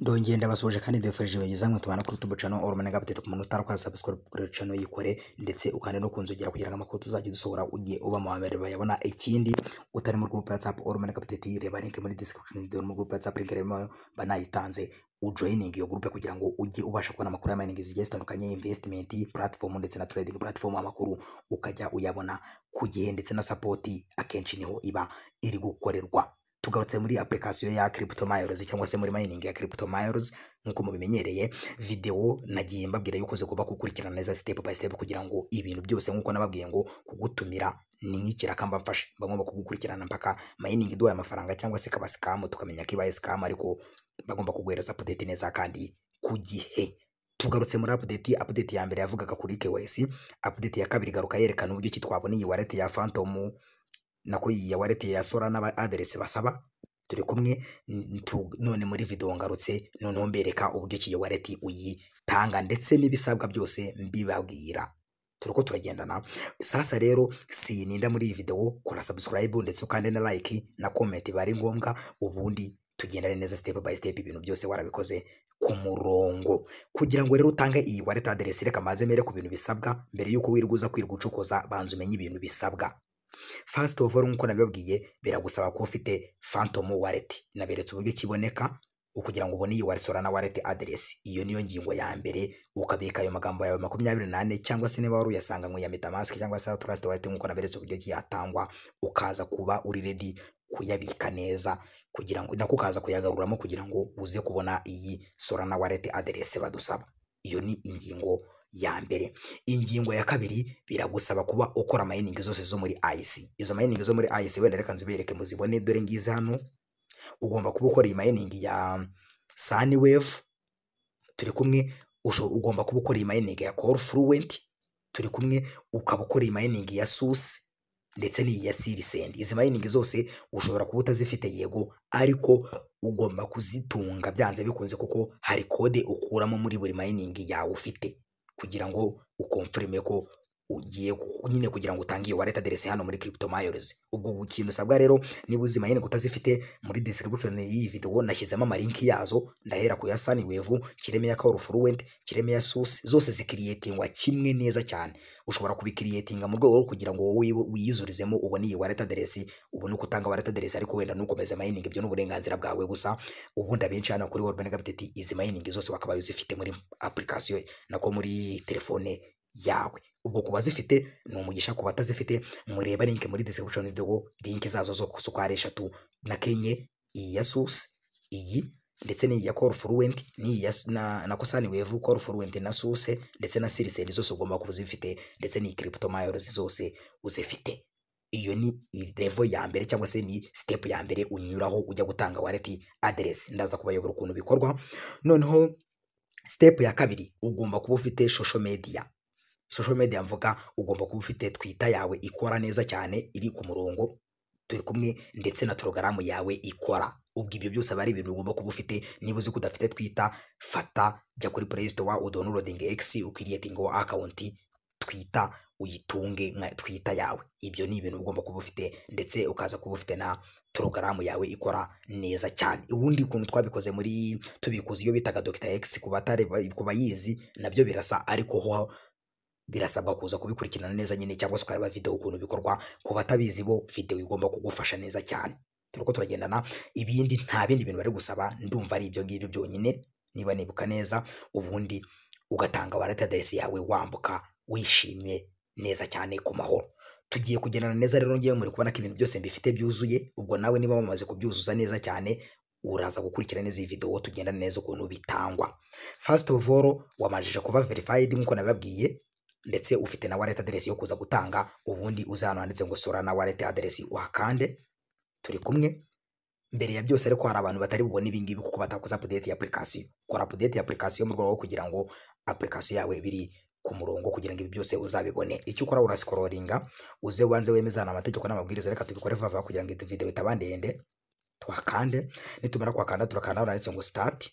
Ndongeye ndabasuhuje kandi mbifurije ibihe hamwe tubana kuri YouTube channel All Money Update. Ku muntu utarakora subscribe kuri channel, yikore, ndetse ukande no kunzogera kugira ngo amakuru tuzajya dusohora ujye uba mu mbere bayabona. Ikindi, utari mu group ya WhatsApp All Money Update, reba link muri description video, mu group ya WhatsApp link rero banayitanze, ujoining iyo group kugira ngo ujye ubasha kubona amakuru ya mining zigiye zitandukanye, investment platform ndetse na trading platform, amakuru ukajya uyabona ku gihe, ndetse na support akenshi niho iba iri gukorerwa. Tugarutse muri application ya Crypto Miles cyangwa se muri mining ya Crypto Miles. Nkuko mubimenyereye, video nagiye mbabwira yuko zigomba gukurikirana neza step by step kugira ngo ibintu byose, nkuko nababwiye ngo kugutumira ni nk'ikiraka mbafashe, bagomba kugukurikirana mpaka mining iduhaye amafaranga cyangwa se kaba scam tukamenya ko ibaye scam, ariko bagomba kuguhereza update neza kandi ku gihe. Tugarutse muri update. Update ya mbere yavugaga kuri KYC, update ya kabiri igaruka yerekana uburyo ki twabona iyi wallet ya Phantom, nako iyi ya wallet ya Solana address basaba. Turi kumwe none muri video ngarutse noneho mbereka uburyo ki iyo wallet uyitanga ndetse n'ibisabwa byose mbibabwira. Turiko turagendana. Sasa rero sininda muri iyi video, kora subscribe ndetse ukande na like na comment bari ngombwa, ubundi tugendane neza step by step, ibintu byose warabikoze ku murongo. Kugira ngo rero utange iyi wallet address, reka maze mere ku bintu bisabwa mbere yuko wirirwa uza kwirirwa ucokoza. Banza umenye ibintu bisabwa. First of all, nkuko nabibabwiye, biragusaba kuba ufite Phantom wallet. Naberetse uburyo kiboneka kugira ngo ubone iyi wallet, Solana wallet address. Iyo niyo ngingo ya mbere. Ukabika ayo magambo yawe 24, cyangwa se niba wari uyasanga ya MetaMask cyangwa se Trust Wallet, nkuko naberetse uburyo yatangwa, ukaza kuba uri ready kuyabika neza kugira ngo nako ukaza kuyagaruramo kugira ngo uze kubona iyi Solana wallet address badusaba. Iyo ni ingingo ya mbere. Ingingo ya kabiri, biragusaba kuba ukora mining zose zo muri ICE. Izo mining zo muri ICE wenda reka nzibereke muzibone. Dore ngize hano. Ugomba kuba ukora iyi mining ya Sunwave, turi kumwe? Ugomba kuba ukora iyi mining ya CallFluent, turi kumwe? Ukaba ukora iyi mining ya Susi ndetse n'iyi ya Sirisend. Izi mining zose ushobora kuba utazifite, yego, ariko ugomba kuzitunga byanze bikunze, kuko hari code ukuramo muri buri mining yawe ufite kugira ngo uconfirme ko ugiye nyine kugira ngo utange iyo wallet address hano muri Crypto Miles. Ubwo ikintu usabwa rero, niba uzi mining utazifite, muri description y'iyi video nashyizemo amalinki yazo. Ndahera ku ya Sunwave, kireme ya CallFluent, kireme ya Susi. Zose zicreatingwa kimwe neza cyane. Ushobora kubicreatinga mu rwego rwo kugira ngo wowe wiyizurizemo, ubone iyi wallet address, ubone uko utanga wallet address, ariko wenda nukomeza mining, ibyo ni uburenganzira bwawe. Gusa ubundi abenshi hano kuri World Bank Update, izi mining zose wakabaye uzifite muri application, nako muri telefone yawe. Ubwo ku bazifite ni umugisha, ku batazifite mureba link muri description video, link zazo zo uko ari eshatu na kenye: iyi ya Susi, iyi ndetse n'iyi ya CallFluent, n'iyi ya na Sunwave, CallFluent na Suse ndetse na Sirisend, zose ugomba kuba uzifite, ndetse n'iyi Crypto Miles zose uzifite. Iyo ni level ya mbere cyangwa se ni step ya mbere unyuraho ujya gutanga wallet address. Ndaza kubayobora ukuntu bikorwa. Noneho step ya kabiri, ugomba kuba ufite social media. Social media mvuga, ugomba kuba ufite Twitter yawe ikora neza cyane, iri ku murongo, turi kumwe? Ndetse na Telegram yawe ikora. Ubwo ibyo byose aba ari ibintu ugomba kuba ufite. Niba uzi ko udafite Twitter, fata jya kuri Play Store, udownloading X, ucreating account Twitter, uyitunge nka Twitter yawe. Ibyo ni ibintu ugomba kuba ufite, ndetse ukaza kuba ufite na Telegram yawe ikora neza cyane. Ubundi ukuntu twabikoze muri tubikuza iyo bitaga Dr X, ku batari ku bayizi, nabyo birasa, ariko ho birasabwa kuza kubikurikirana neza nyine, cyangwa se ukareba video ukuntu bikorwa. Ku batabizi bo, video igomba kugufasha neza cyane. Turiko turagendana? Ibindi, nta bindi bintu bari gusaba, ndumva ari ibyo ngibyo byonyine niba nibuka neza. Ubundi ugatanga wallet address yawe, wambuka wishimye neza cyane ku mahoro. Tugiye kugendana neza rero. Ngewe muri kubona ko ibintu byose mbifite byuzuye. Ubwo nawe niba wamaze kubyuzuza neza cyane, uraza gukurikira neza iyi video, tugendana neza ukuntu bitangwa. First of all, wamajije kuba verified nk'uko nabibabwiye, ndetse ufite na wallet address yo kuza gutanga. Ubundi uza hano handitse ngo Solana wallet address, uhakande. Turi kumwe? Mbere ya byose ariko, hari abantu batari bubone ibi ngibi kuko batakoze update ya application. Kora update ya application mu rwego rwo kugira ngo application yawe biri ku murongo, kugira ngo ibi byose uzabibone. Icyo ukora, urascrollinga, uze ubanze wemeza amategeko n'amabwiriza. Reka tubikore vuba vuba kugira ngo iyi video itaba ndende. Tuhakande. Nitumara kuhakanda, turakanda hano handitse ngo start.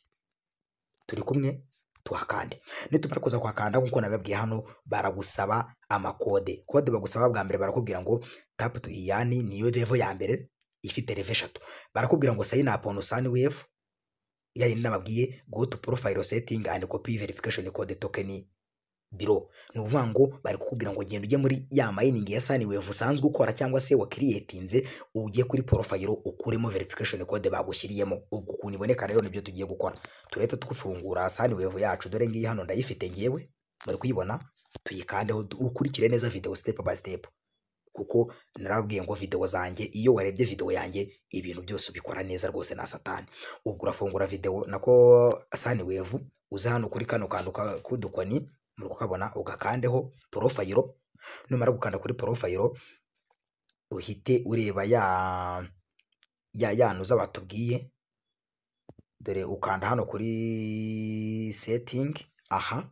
Turi kumwe? Tuhakande. Nitumara kuza kuhakanda, nk'uko nabibabwiye, hano baragusaba amakode. Code bagusaba bwa mbere, barakubwira ngo tap to earn. Niyo level ya mbere, ifite level eshatu. Barakubwira ngo sign up on Sunwave. Ya yindi nababwiye, go to profile setting and copy verification code token below. Ni ukuvuga ngo bari kukubwira ngo genda ujye muri ya mining ya Sunwave usanzwe ukora cyangwa se wakiriyetinze, ujye kuri profile ukuremo verification code bagushyiriyemo. Ubwo ukuntu iboneka rero nibyo tugiye gukora. Turahita twufungura Sunwave yacu. Dore ngiyi hano, ndayifite ngewe, muri kuyibona. Tuyikandeho, ukurikire neza video step by step, kuko narababwiye ngo video zanjye, iyo warebye video yanjye, ibintu byose ubikora neza rwose na satani. Ubwo urafungura video nako Sunwave, uza hano kuri kano kantu k'udukoni muri kukabona, ugakandeho profile. Numara gukanda kuri profile, uhite ureba ya yanuza batubwiye. Dore ukanda hano kuri setting aha,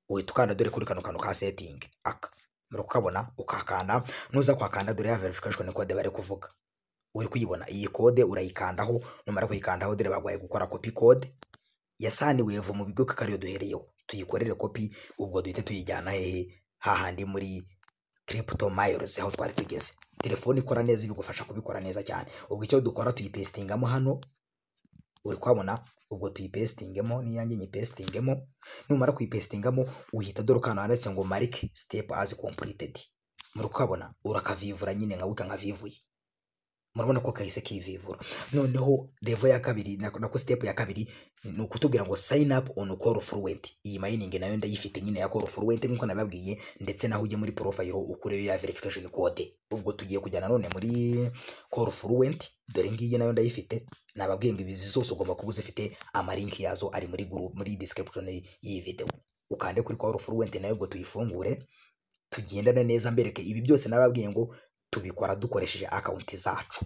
uhita ukanda dore kuri kano kantu ka setting aka, muri kukabona, ukakanda. Nuza kwakanda, dore ya verification code bari kuvuga, uri kuyibona. Iyi code urayikandaho. Numara kuyikandaho, dore baguhaye gukora copy code ya Sunwave mu bigo, ko ariyo duhereyeho, tuyikorere copy. Ubwo duhite tuyijyana hehe? Hahandi muri Crypto Miles aho twari tugeze. Telefone ikora neza bigufasha kubikora neza cyane. Ubwo icyo dukora, tuyipesitingamo hano, uri kuhabona. Ubwo tuyipesitingemo, n'iyanjye nyipesitingemo. Numara kuyipesitingamo, uhita dore akantu handitse ngo "Mark step as completed", muri kuhabona. Urakavivura nyine nka wika nkavivuye, murabona ko kahise kivivura. Noneho level ya kabiri, nako step ya kabiri, ni ukutubwira ngo sign up on Call Fluent. Iyi mining nayo ndayifite nyine ya Call Fluent nkuko nababwiye, ndetse naho ujye muri profile ukureyo ya verification code. Ubwo tugiye kujyana none muri Call Fluent. Dore ngiyi nayo ndayifite. Nababwiye ngo izi zose ugomba kuba uzifite, amalinki yazo ari muri group, muri description y'iyi video. Ukande kuri Call Fluent nayo, ubwo tuyifungure, tugendane neza mbereke ibi byose. Nababwiye ngo tubikora dukoresheje account zacu,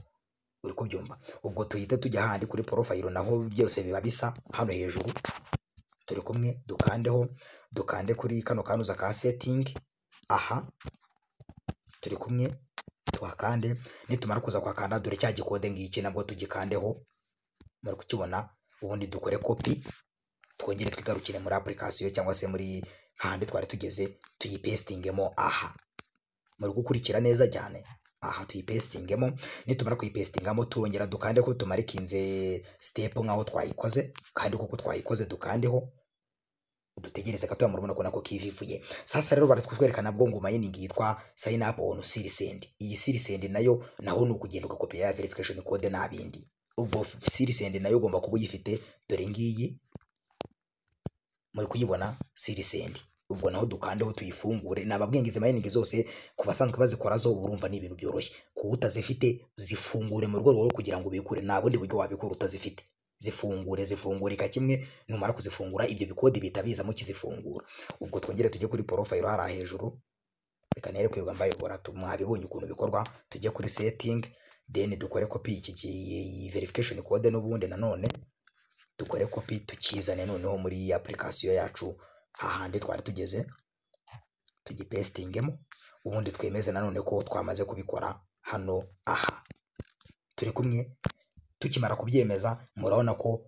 uri kubyumva? Ubwo tuhite tujya handi kuri profile, naho byose biba bisa hano hejuru. Turi kumwe? Dukandeho, dukande kuri kano kanuza ka setting aha. Turi kumwe? Tuhakande. Nitumara kuza kwakanda, dore cya gikode ngiki, nabwo tugikandeho, muri kukibona. Ubundi dukore copy, twongere twigarukire muri application cyangwa se muri hahandi twari tugeze, tuyipestingemo aha. Muri gukurikira neza cyane? Aha tuyipestingemo. Nitumara kuyipestingamo, turongera dukande ko tumarikinze step nk'aho twayikoze, kandi koko twayikoze. Dukandeho, dutegereze gato. Murabona ko nako kivivuye. Sasa rero baratwereka nabwo ngo mining yitwa sign up on Sirisend. Iyi Sirisend nayo, naho ni ukugenda ugakopiya ya verification code n'abindi. Ubwo Sirisend nayo ugomba kuba uyifite. Dore ngiyi, muri kuyibona, Sirisend. Ubwo naho dukandeho, tuyifungure. Nababwiye ngo izi mining zose, ku basanzwe bazikora zo urumva ni ibintu byoroshye. Ku utazifite, zifungure mu rwego rwo kugira ngo ubikure. Nta bundi buryo wabikura utazifite. Zifungure, zifungurika kimwe. Numara kuzifungura, ibyo bikode bihita bizamo ukizifungura. Ubwo twongere tujye kuri profile hariya hejuru. Reka nere kwirirwa mbayobora, mwabibonye ukuntu bikorwa. Tujye kuri setting, then dukore copy iki iyi verification code. N'ubundi nanone dukore copy, tukizane noneho muri iyi application yacu hahandi twari tugeze, tugipestingemo. Ubundi twemeze nanone ko twamaze kubikora hano aha. Turi kumwe? Tukimara kubyemeza, murabona ko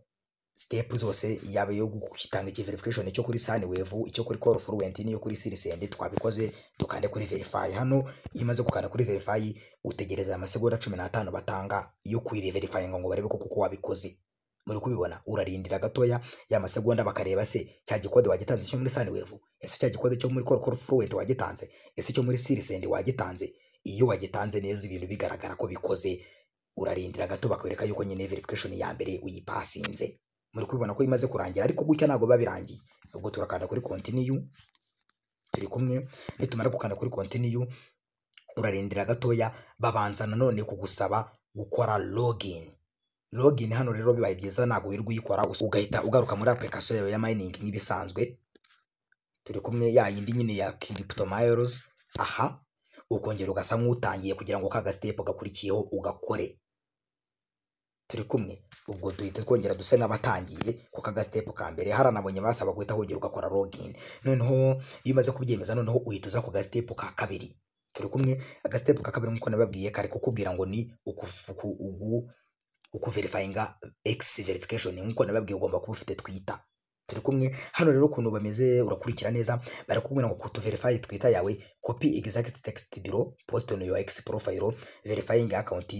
step zose, yaba iyo gutanga iki verification cyo kuri Sunwave, icyo kuri Call Fluent n'iyo kuri Sirisend, twabikoze. Dukande kuri verify hano. Iyo umaze gukanda kuri verify, utegereza amasegonda 15 batanga yo kuyiriverifyinga ngo barebe ko kuko wabikoze. Muri kubibona? Urarindira gatoya ya masegonda, bakareba se cya gikode wagitanze cyo muri Sunwave, ese cya gikode cyo muri Call Fluent wagitanze, ese cyo muri Sirisend wagitanze. Iyo wagitanze neza, ibintu bigaragara ko bikoze, urarindira gato bakwereka yuko nyine verification ya mbere uyipasinze. Muri kubibona ko imaze kurangira? Ariko gutya ntabwo biba birangiye. Ubwo turakanda kuri continue. Turi kumwe? Nitumara gukanda kuri continue, urarindira gatoya, babanza nanone kugusaba gukora login. Login hano rero bibaye byiza ntabwo wirirwa uyikora, ugahita ugaruka muri application yawe ya mining nk'ibisanzwe. Turi kumwe? Ya yindi nyine ya Crypto Miles aha, ukongera ugasa nk'utangiye kugira ngo ka step gakurikiyeho ugakore. Turi kumwe? Ubwo duhita twongera duse nk'abatangiye ku kaga step ka mbere. Haranabonye basaba guhita wongera ugakora login. Noneho iyo umaze kubyemeza, noneho uhita uza ku ga step ka kabiri. Turi kumwe? Agastep ka kabiri, nk'uko nababwiye, kari kukubwira ngo ni ukuverifyinga X verification. Nk'uko nababwiye, ugomba kuba ufite Twitter. Turi kumwe? Hano rero ukuntu bameze, urakurikira neza, barakubwira ngo to verify Twitter yawe, copy exact text below, post on your X profile, verifying account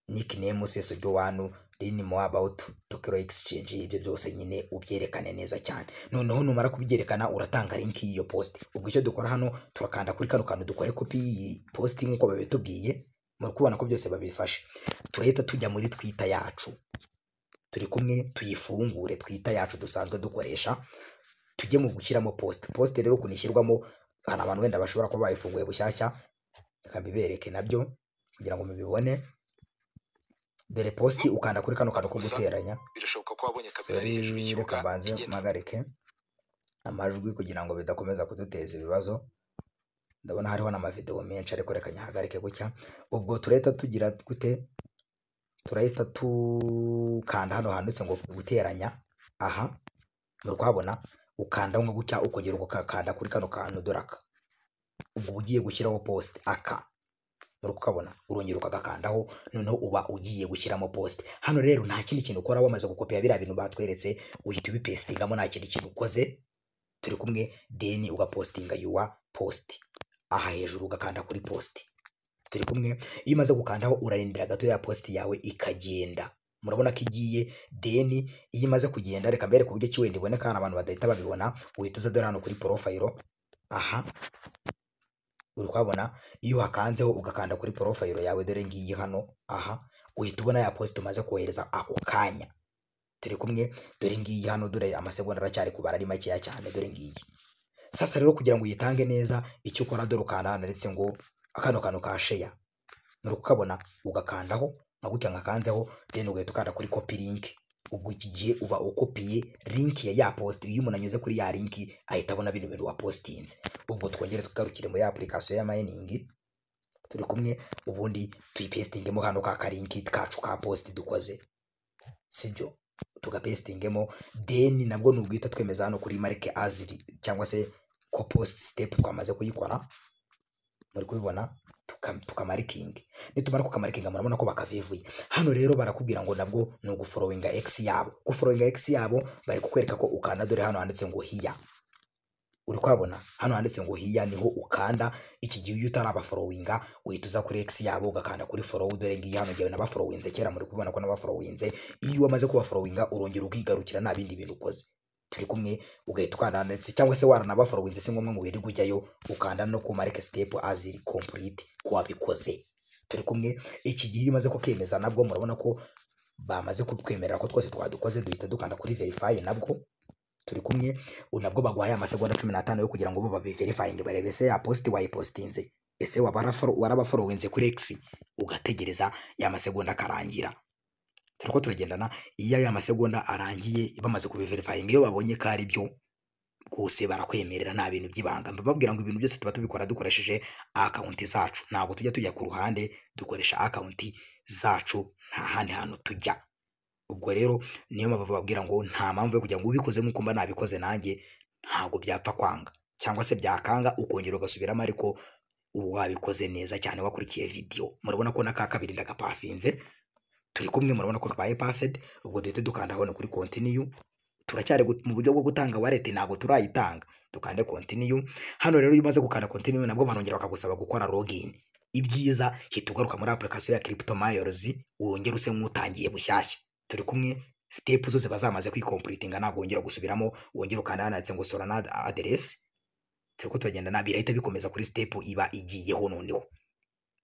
nickname seso one. Learn more about Tokero Exchange. Ibyo byose nyine ubyerekane neza cyane. Noneho numara kubyerekana, uratanga link y'iyo post. Ubwo icyo dukora hano, turakanda kuri kano kantu, dukore copy y'iyi post nk'uko babitubwiye. Muri kubona ko byose babifashe. Turahita tujya muri Twitter yacu, turi kumwe, tuyifungure Twitter yacu dusanzwe dukoresha, tujye mu gushyiramo post. Post rero ukuntu ishyirwamo, hari abantu wenda bashobora kuba bayifunguye bushyashya, reka mbibereke nabyo kugira ngo mubibone. Dore post, ukanda kuri kano kantu ko Gusa, guteranya. Birashoboka ko wabonye kamera iri hejuru Sorry, y'ikibuga reka mbanze igenda mpagarike amajwi kugira ngo bidakomeza kuduteza ibibazo. Ndabona hariho n'amavideo menshi, ariko reka nyahagarike gutya. Ubwo turahita tugira gute? Turahita tukanda hano handitse ngo guteranya. Aha muri kuhabona, ukandaho nka gutya, ukongera ugakanda kuri kano kantu. Dore aka, ubwo uba ugiye gushyiraho post. Aka muri kukabona, urongera ukagakandaho, noneho uba ugiye gushyiramo post. Hano rero nta kindi kintu ukora. Wamaze gukopiya biriya bintu batweretse, uhita ubipastingamo, nta kindi kintu ukoze, turi kumwe. Then ugapostinga your post aha hejuru, ugakanda kuri post, turi kumwe. Iyo umaze gukandaho, urarindira gato ya post yawe ikagenda. Murabona ko igiye. Then iyo imaze kugenda, reka mbere ku buryo ki wenda iboneka hano abantu badahita babibona, uhita uza dore hano kuri profile. Aha uri kuhabona, iyo uhakanzeho ugakanda kuri profile yawe, dore ngiyi hano. Aha uhita ubona ya post umaze kohereza ako kanya, turi kumwe. Dore ngiyi hano, dore amasegonda aracyari kubara, ari makeya cyane, dore ngiyi. Sasa rero kugira ngo uyitange neza, icyo ukora, dore ukanda hano ndetse ngo kano kantu ka share, muri kukabona, ugakandaho nka gutya nkakanzeho, then ugahita ukanda kuri copy link. Ubwo iki gihe uba ukopiye link ya post. Iyo umuntu anyuze kuri ya link, ahita abona bino bintu wapostinze. Ubwo twongere tugarukire muri application ya mining, turi kumwe, ubundi tuyipastingemo hano ka kalink kacu ka post dukoze, sibyo? Tugapastingemo, then nabwo ni uguhita twemeza hano kuri mark as cyangwa se ko post step twamaze kuyikora. Muri kubibona, tukamarkinga. Nitumara kukamarkinga, murabona ko bakavivuye. Hano rero barakubwira ngo nabwo ni ugufollowinga X yabo. Gufollowinga X yabo, bari kukwereka ko ukanda, dore hano handitse ngo here. Uri kuhabona hano handitse ngo here, niho ukanda. Iki gihe iyo utarabafollowinga, uhita uza kuri X yabo, ugakanda kuri follow. Dore ngiyi hano, ngewe nabafollowinze kera, muri kubibona ko nabafollowinze. Iyo wamaze kubafollowinga, urongera ukigarukira, nta bindi bintu ukoze, turi kumwe, ugahita ukanda handitse, cyangwa se waranabafollowinze, si ngombwa ngo wirirwe ujyayo, ukanda no ku mark step as complete ko wabikoze, turi kumwe. Iki gihe iyo umaze kukemeza, nabwo murabona ko bamaze kutwemerera ko twose twadukoze, duhita dukanda kuri verify. Nabwo turi kumwe, nabwo baguhaye amasegonda 15 yo kugira ngo bo babiverifyinge, barebe se ya post wayipostinze, ese warabafollowinze kuri X. Ugategereza ya masegonda akarangira. Turiko turagendana? Iyo ya masegonda arangiye, bamaze kubiverifyinga, iyo babonye ko ari byo rwose, barakwemerera, nta bintu by'ibanga. Mbabwira ngo ibintu byose tuba tubikora dukoresheje account zacu, ntabwo tujya tujya ku ruhande, dukoresha account zacu, nta handi hantu tujya. Ubwo rero niyo mpamvu bababwira ngo nta mpamvu yo kugira ngo ubikoze nk'uko mba nabikoze nanjye, ntabwo byapfa kwanga, cyangwa se byakanga ukongera ugasubiramo, ariko ubu wabikoze neza cyane, wakurikiye video. Murabona ko n'aka kabiri ndagapasinze, turi kumwe. Murabona ko kabaye passed. Ubwo duhite dukanda hano kuri continue. Turacyari mu buryo bwo gutanga wallet, ntabwo turayitanga. Dukande continue. Hano rero iyo umaze gukanda continue, nabwo barongera bakagusaba gukora login. Ibyiza hita ugaruka muri application ya Crypto Miles, wongere use nk'utangiye bushyashya, turi kumwe. Step zose bazamaze kwicompletinga, ntabwo wongera gusubiramo. Wongera ukanda handitse ngo Solana address. Turi ko turagenda? Birahita bikomeza kuri step iba igiyeho. Noneho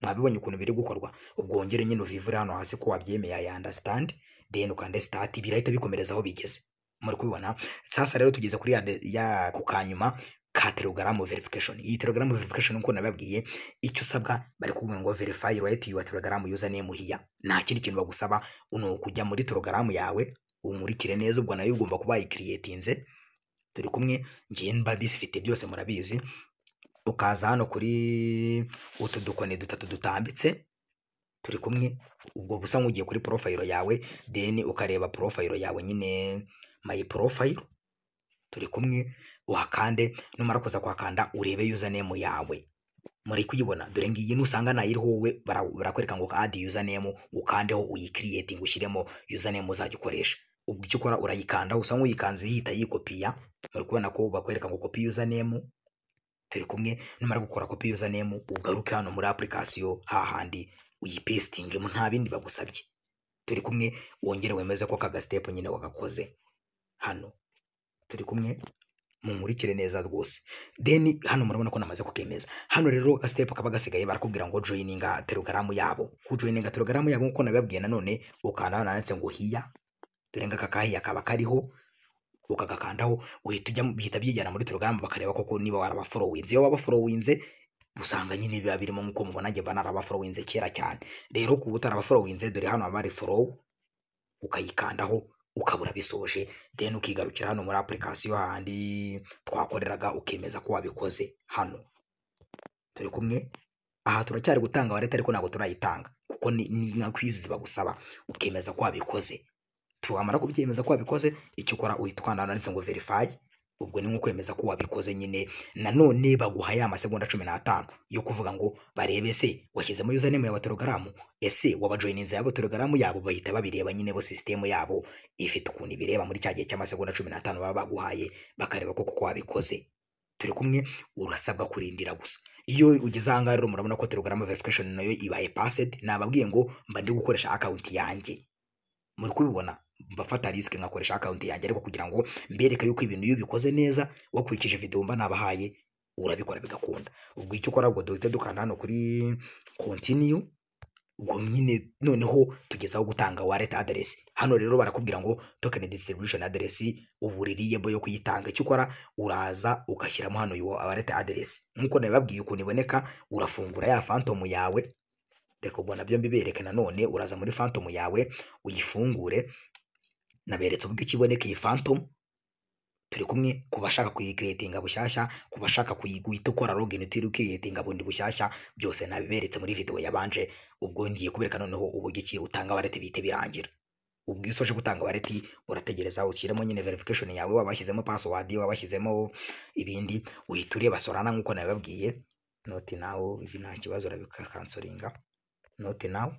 mwabibonye ukuntu biri gukorwa. Ubwo wongere nyine uvivure hano hasi ko wabyemeye, "I understand", then ukande start, birahita bikomereza aho bigeze. Muri kubibona? Sasa rero tugeze kuri ya ku kanyuma ka Telegram verification. Iyi Telegram verification, nkuko nababwiye, icyo usabwa, bari kuvuga ngo "Verify, write your Telegram username here". Nta kindi kintu bagusaba, ni ukujya muri Telegram yawe. Umurikire neza, ubwo nayo ugomba kuba wayicreatinze, turi kumwe. Ngiye mba bisifite byose, murabizi. Ukaza hano kuri utu dukoni dutatu dutambitse, turi kumwe. Ubwo busa nk'ugiye kuri profile yawe, then ukareba profile yawe nyine, my profile, turi kumwe, uhakande. Numara kuza kuhakanda, urebe username yawe. Muri kuyibona? Dore ngiyi. Nusanga nayiriho wowe, barakwereka ngo add username, ukandeho uyicreating, ushyiremo username uzajya ukoresha. Ubwo icyo ukora, urayikanda, usa nk'uyikanze, yihita yikopiya. Muri kubona ko bakwereka ngo copy username, turi kumwe. Numara gukora copy username, ugaruke hano muri application hahandi, uyipastingemo, nta bindi bagusabye. Turi kumwe? Wongere wemeze ko aka step nyine wagakoze. Hano turi kumwe, munkurikire neza rwose. Then hano murabona ko namaze kukemeza. Hano rero aga step kaba gasigaye, barakubwira ngo joininga Telegram yabo. Ku joininga Telegram yabo, nkuko nabibabwiye nanone, ukanda hano handitse ngo "here". Dore ngaka ka "here" kaba kariho, ukagakandaho, uhita ujya, bihita byijyana muri Telegram, bakareba koko niba warabafollowinze. Iyo wabafollowinze, usanga nyine biba birimo. Nkuko mubona, njye mba narabafollowinze kera cyane. Rero kuba utarabafollowinze, dore hano haba hari follow, ukayikandaho, ukabura bisoje. Then ukigarukira hano muri application hahandi twakoreraga, ukemeza ko wabikoze. Hano turi kumwe? Aha turacyari gutanga wallet, ariko ntabwo turayitanga kuko ni nka quiz bagusaba, ukemeza ko wabikoze. Twamara kubyemeza ko wabikoze, icyo ukora, uhita ukanda hano handitse ngo "verify". Ubwo ni nko kwemeza ko wabikoze nyine. Nanone baguha ya masegonda 15 yo kuvuga ngo barebe se washyizemo username yawe Telegram, ese wabajoininze yabo Telegram yabo. Bahita babireba nyine bo, system yabo ifite ukuntu ibireba muri cya gihe cy'amasegonda 15 baba baguhaye, bakareba ko koko wabikoze. Turi kumwe? Urasabwa kurindira gusa. Iyo ugeze aha ngaha rero, murabona ko Telegram verification nayo ibaye passed. Nababwiye ngo mba ndi gukoresha account yanjye, muri kubibona, mbafata risk nkakoresha account yanjye, ariko kugira ngo mbereke yuko ibintu iyo ubikoze neza, wakurikije video mba nabahaye, urabikora bigakunda. Ubwo icyo ukora, ubwo duhita dukanda hano kuri "continue". Ubwo nyine noneho tugezaho gutanga wallet address. Hano rero barakubwira ngo token distribution address ubu reliable yo kuyitanga. Icyo ukora, uraza ugashyiramo hano your wallet address nkuko nabibabwiye ukuntu iboneka. Urafungura ya Phantom yawe. Reka ubwo nabyo mbibereke nanone. Uraza muri Phantom yawe uyifungure. Naberetse uburyo kiboneka iyi Phantom. Turi kumwe? Ku bashaka kuyicreatinga bushyashya, ku bashaka guhita ukora login utiriwe ucreatinga bundi bushyashya, byose nabiberetse muri video yabanje. Ubwo ngiye kubereka noneho uburyo ki utanga wallet, bihite birangira. Ubwo iyo usoje gutanga wallet, urategereza, ushyiremo nyine verification yawe, waba washyizemo password, waba washyizemo ibindi, uhita ureba Solana nk'uko nabibabwiye. Not now, ibi nta kibazo, urabikacancelinga. Not now.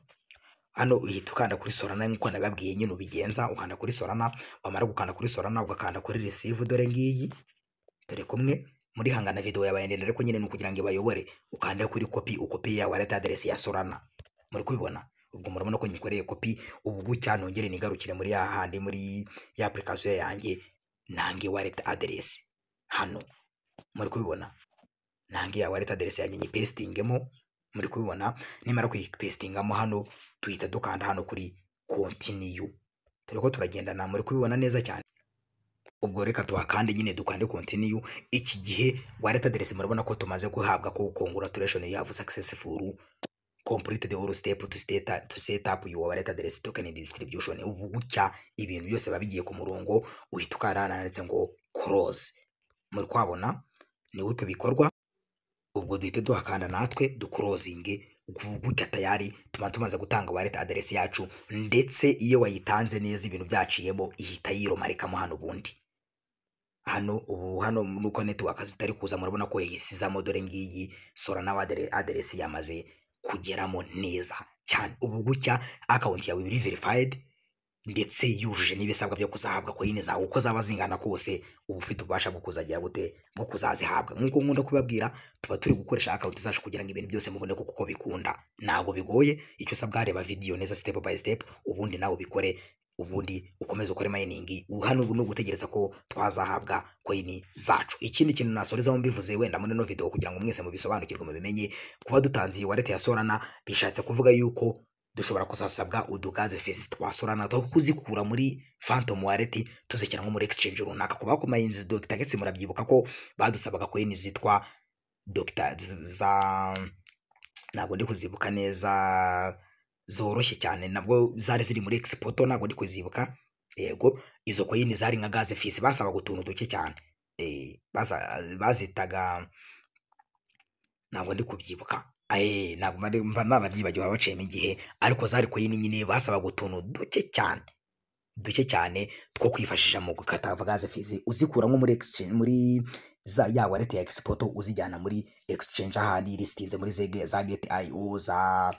Hano uhita ukanda kuri Solana nk'uko nabibabwiye nyine ubigenza. Ukanda kuri Solana, wamara gukanda kuri Solana, ugakanda kuri receive. Dore ngiyi, dore kumwe muri hangana. Video yabaye ndende, ariko nyine ni ukugira ngo ibayobore. Ukande kuri copy, ukopi ya wallet address ya Solana. Muri kubibona? Ubwo murabona ko nyikoreye copy. Ubu gutya nongere nigarukire muri ya handi, muri ya application yanjye, nange wallet address. Hano muri kubibona? Nange ya wallet address yanjye nyipastingemo. Muri kubibona? Nimara kuyipastingamo hano, tuhita dukanda hano kuri "continue". Turi ko turagendana? Muri kubibona neza cyane? Ubwo reka tuhakande nyine, dukande "continue". Iki gihe wallet address murabona ko tumaze guhabwa ko "congratulation, you have successful completed all step to set up your wallet address token distribution". Ubu gutya ibintu byose biba bigiye ku murongo, uhita ukanda hano handitse ngo "close". Muri kwabona ni gutyo bikorwa. Ubwo duhite duhakanda natwe duclosinge. Gutya tayari tuba tumaze gutanga wallet address yacu, ndetse iyo wayitanze neza, ibintu byaciyemo, ihita yiromarikamo hano. Ubundi hano, ubu hano nuko network zitari kuza, murabona ko yayisizamo. Dore ngiyi Solana address yamaze kugeramo neza cyane. Ubu gutya account yawe iri verified, ndetse yujuje n'ibisabwa byo kuzahabwa coin zawe. Uko zaba zingana kose, uba ufite ububasha bwo kuzagira gute, bwo kuzazihabwa. Nk'uko nkunda kubabwira, tuba turi gukoresha account zacu kugira ngo ibintu byose mubone ko kuko bikunda, ntabwo bigoye. Icyo usabwa, reba video neza step by step, ubundi nawe ubikore, ubundi ukomeze ukore mining. Hano ubu ni ugutegereza ko twazahabwa coin zacu. Ikindi kintu nasorezaho mbivuze wenda muri ino video, kugira ngo mwese mubisobanukirwe, mubimenye, kuba dutanze iyi wallet ya Solana bishatse kuvuga yuko dushobora kuzasabwa udugas fees twa Solana two kuzikura muri Phantom wallet tuzishyira nko muri exchange runaka. Kuba kumayinzi Dr. Getse, murabyibuka ko badusabaga coin zitwa Dr. za, ntabwo ndi kuzibuka neza, zoroshye cyane, nabwo zari ziri muri xPortal, ntabwo ndi kuzibuka. Yego, izo coin zari nka gas fees, basabaga utuntu duke cyane. Bazitaga, ntabwo ndi kubyibuka, ntabwo mba narabyibagiwe, baciyemo igihe, ariko zari coin nyine basabaga utuntu duke cyane, duke cyane two kwifashisha mu gukata gas fees, uzikura nko muri exchange, muri za ya wallet ya xPortal, uzijyana muri exchange ahandi ilistinze, muri za Gate.io, za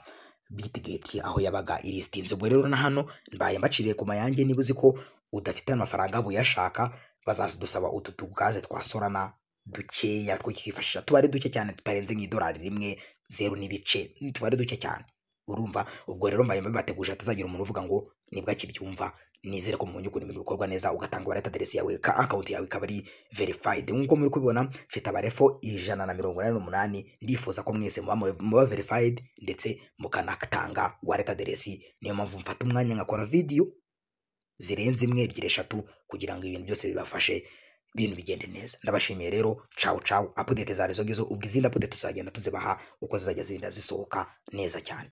Bitget, aho yabaga ilistinze. Ubwo rero na hano mbaye mbaciriye ku mayange. Niba uzi ko udafite amafaranga buyashaka, bazadusaba utu tugas twa Solana dukeya two kwifashisha, tuba ari duke cyane, tutarenze nk'idolari rimwe, zeru n'ibice, tuba ari duke cyane. Urumva, ubwo rero mbaye mbateguje hatazagira umuntu uvuga ngo nibwo akibyumva. Nizere ko mubonye ukuntu ibintu bikorwa neza, ugatanga wallet address yawe, ka account yawe ikaba ari verified. Nk'uko muri kubibona, mfite abarefo 188. Ndifuza ko mwese muba verified ndetse mukanatanga wallet address. Niyo mpamvu mfata umwanya nkakora video zirenze imwe, ebyiri, eshatu, kugira ngo ibintu byose bibafashe, ibintu bigende neza. Ndabashimiye rero, ciao ciao. Update zari izo ngizo. Ubwo izindi update tuzagenda tuzibaha uko zizajya zigenda zisohoka neza cyane.